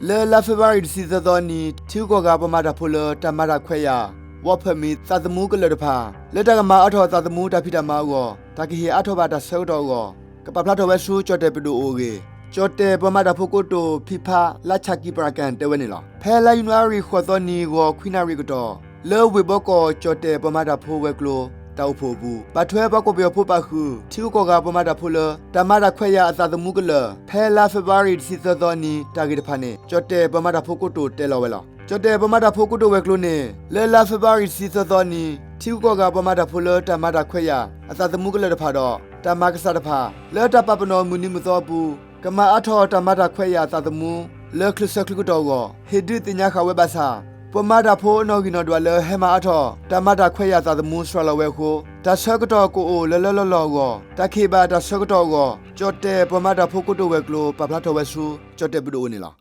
လၢလါဖ့ၤဘြူၤအါရံၤတဆံသၢသီနံၤ ထံဂုၤကီၢ်ဂၤပှၤမၤတၢ်ဖိလၢတၢ်မၤတၢ်ခွဲးယာ် work permit သးသမူကလၢၢ်တဖၣ် လၢတၢ်ကမၤအါထီၣ်သးသမူတၢ်ဖံးတၢ်မၤအဂီၢ် တၢ်ကဟ့ၣ်အါထီၣ်ဘၣ်တၢ်ဆၢကတီၢ်အဂီၢ် ကပာ်ဖျါထီၣ်ဝဲဆူကၠီၣ်တဲၣ်ပဒိၣ်အိၣ်အဂ့ၢ် ကၠီၣ်တဲၣ်ပှၤမၤတၢ်ဖိကိတိာ် ဖံဖါ လါဆၣ်ကံပရၣ်ကၣ် တဲဝဲန့ၣ်လီၤ. ဖဲလါယနူၤအါရံၤဃိးသီနံၤ ဂီၤခွံနၣ်ရံၣ်အကတီၢ် လၢဝ့ၢ်ဘီကီၢ် ကၠီၣ်တဲၣ်ပှၤမၤတၢ်ဖိဝဲၤကျိၤ တၢ်အိၣ်ဖှိၣ်အပူၤ ဘၣ်ထွဲပှၤကီၢ်ပယီၤဖိပာ်ဃုာ် ထံဂုၤကီၢ်ဂၤပှၤမၤတၢ်ဖိလၢ တၢ်မၤတၢ်ခွဲးယာ်အသးသမူကလၢၢ် ဖဲလါဖ့ၤဘြူၤအါရံၤတဆံသၢသီနံၤ တၢ်ဂ့ၢ်တဖၣ်န့ၣ် ကၠီၣ်တဲၣ်ပှၤမၤတၢ်ဖိကိတိာ်တဲလီၤဝဲလီၤ. ကၠီၣ်တဲၣ်ပှၤမၤတၢ်ဖိကိတိာ်ဝဲၤကျိၤန့ၣ် လၢလါဖ့ၤဘြူၤအါရံၤတဆံသၢသီနံၤ ထံဂုၤကီၢ်ဂၤပှၤမၤတၢ်ဖိလၢတၢ်မၤတၢ်ခွဲးယာ် အသးသမူကလၢၢ်တဖၣ်ဒီး တၢ်မၤကစၢ်တဖၣ် လၢတၢ်ပာ်ပနီၣ်မုၢ်နံၤမုၢ်သီအပူၤ ကမၤအါထီၣ်တၢ်မၤတၢ်ခွဲးယာ်အသးသမူ လၢချုးဆၢချုးကတီၢ်အဂီၢ် ဟ့ၣ်ဒုးသ့ၣ်ညါဃာ်ဝဲဘၣ်ဆၣ် ပှၤမၤတၢ်ဖိအနီၣ်ဂံၢ်နီၣ်ဒွးလၢ ဟဲမၤအါထီၣ် တၢ်မၤတၢ်ခွဲးယာ်အသးသမူစှၤလီၤဝဲအဃိ တၢ်ဆၢကတီၢ်ကအိၣ်လၢလၢလီၢ်လီၢ်အဂီၢ် တၢ်ကဟ့ၣ်ဘၣ်တၢ်ဆၢကတီၢ်အဂီၢ် ကၠီၣ်တဲၣ်ပှၤမၤတၢ်ဖိကိတိာ်ဝဲၤကျိၤ ပာ်ဖျါထီၣ်ဝဲဆူ ကၠီၣ်တဲၣ်ပဒိၣ်အိၣ်န့ၣ်လီၤ.